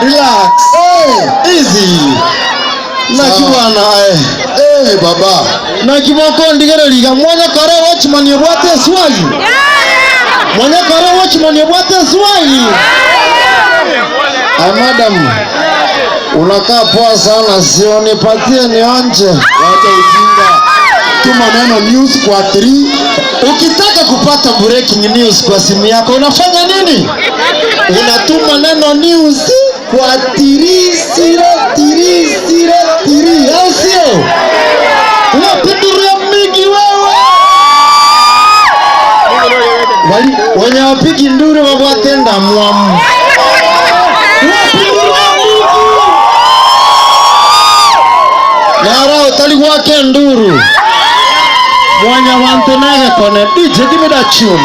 Relax. Easy. Nakibwana eh baba. Nakiboko ndigereriga mwanya kare watchman yobwate swagi. Mwanya kare watchman yobwate swagi. Ah madam. Unakaa poa sana, sio nipatie nionje. Wacha ujinga. Tuma neno news kwa 3. Ukitaka kupata breaking news kwa simu yako unafanya nini? Unatuma neno news kwa 300303, au sio? Unapinduria mingi wewe. Wenye wapigi nduru wabwatenda mwamu. Unapinduria mingi. Nara utali wake nduru. Mwanya wantu nege kone. DJ give me that tune.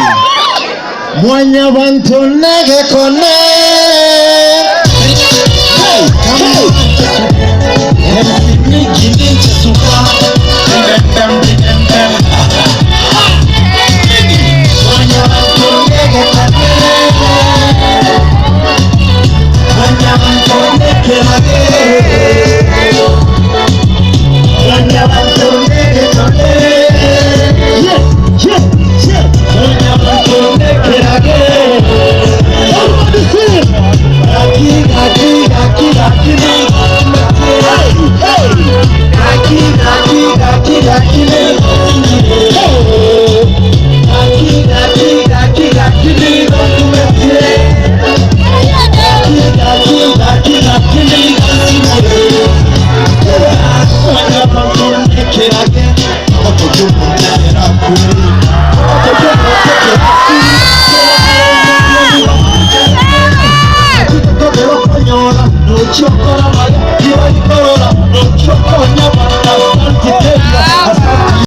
Mwanya wantu nege kone. Hey, hey.